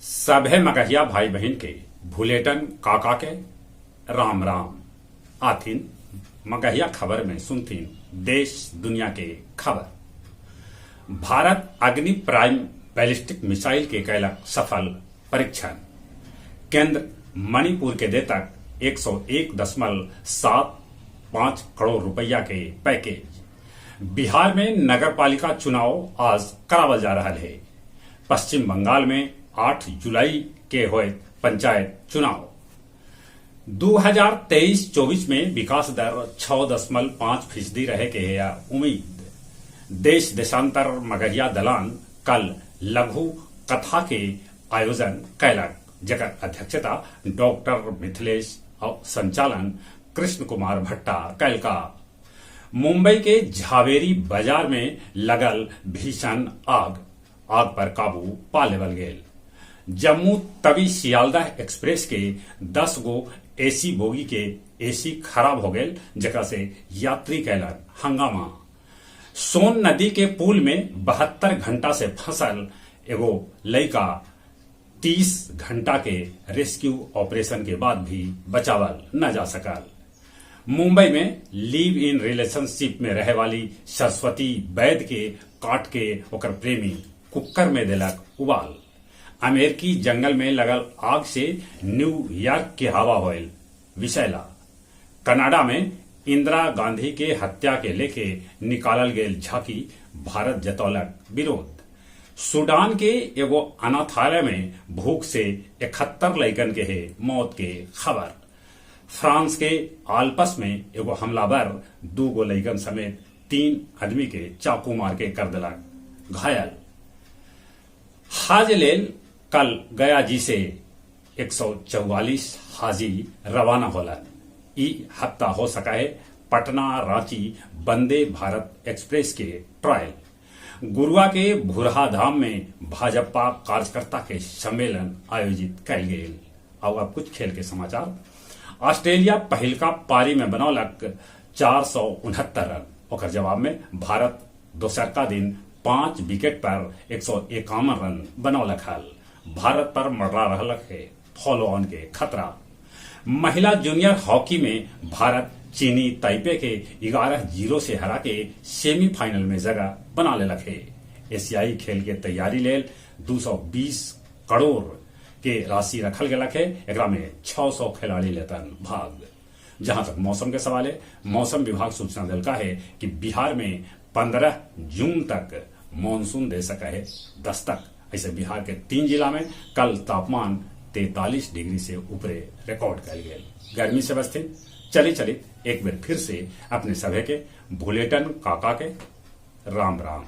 सभे मगहिया भाई बहिन के भुलेटन काका के राम राम। आथिन मगहिया खबर में सुनथिन देश दुनिया के खबर। भारत अग्नि प्राइम बैलिस्टिक मिसाइल के कैलक सफल परीक्षण। केंद्र मणिपुर के देतक 101.75 करोड़ रुपया के पैकेज। बिहार में नगरपालिका चुनाव आज करावल जा रहा है। पश्चिम बंगाल में 8 जुलाई के होयत पंचायत चुनाव। 2023-24 में विकास दर 6.5% रहे के है उम्मीद। देश देशांतर मगहिया दलान कल लघु कथा के आयोजन कैलक, जकर अध्यक्षता डॉक्टर मिथिलेश और संचालन कृष्ण कुमार भट्टा कैलका। मुंबई के झावेरी बाजार में लगल भीषण आग, आग पर काबू पा लेवल गेल। जम्मू तवी सियालदह एक्सप्रेस के 10 गो एसी बोगी के एसी खराब हो गेल, जकरा से यात्री कैलक हंगामा। सोन नदी के पुल में 72 घंटा से फंसल एगो लड़का 30 घंटा के रेस्क्यू ऑपरेशन के बाद भी बचावल न जा सकल। मुंबई में लिव इन रिलेशनशिप में रहे वाली सरस्वती वैद के काट के ओकर प्रेमी कुकर में देलक उबाल। अमेरिकी जंगल में लगल आग से न्यूयॉर्क के हवा होयल विषैला। कनाडा में इंदिरा गांधी के हत्या के लेके निकालल गेल झांकी, भारत जतौलक विरोध। सूडान के एगो अनाथालय में भूख से 71 लइकन के है मौत के खबर। फ्रांस के आल्पस में एगो हमलावर 2 गो लइकन समेत 3 आदमी के चाकू मार के कर देलक घायल। हाज लेल कल गया जी से 144 हाजी रवाना होलन। ई हफ्ता हो सका है पटना रांची वंदे भारत एक्सप्रेस के ट्रायल। गुरुआ के भुरहा धाम में भाजपा कार्यकर्ता के सम्मेलन आयोजित कैल गेल। और अब कुछ खेल के समाचार। ऑस्ट्रेलिया पहिलका पारी में बनौलक 469 रन। ओकर जवाब में भारत दोसरका दिन 5 विकेट पर 151 रन बनौलक हल। भारत पर मंडरा रहल है फॉलो ऑन के खतरा। महिला जूनियर हॉकी में भारत चीनी ताइपे के 11-0 से हरा के सेमीफाइनल में जगह बना लेलक है। एशियाई खेल के तैयारी लेल 220 करोड़ के राशि रखल गेलक है। एकरा में 600 खिलाड़ी लेतन भाग। जहां तक मौसम के सवाल है, मौसम विभाग सूचना दिलका है कि बिहार में 15 जून तक मानसून दे सका है दस्तक। ऐसे बिहार के 3 जिला में कल तापमान 43 डिग्री से ऊपरे रिकॉर्ड कल गेल। गर्मी से बचते चली चली एक बार फिर से अपने सभे के भुलेटन काका के राम राम।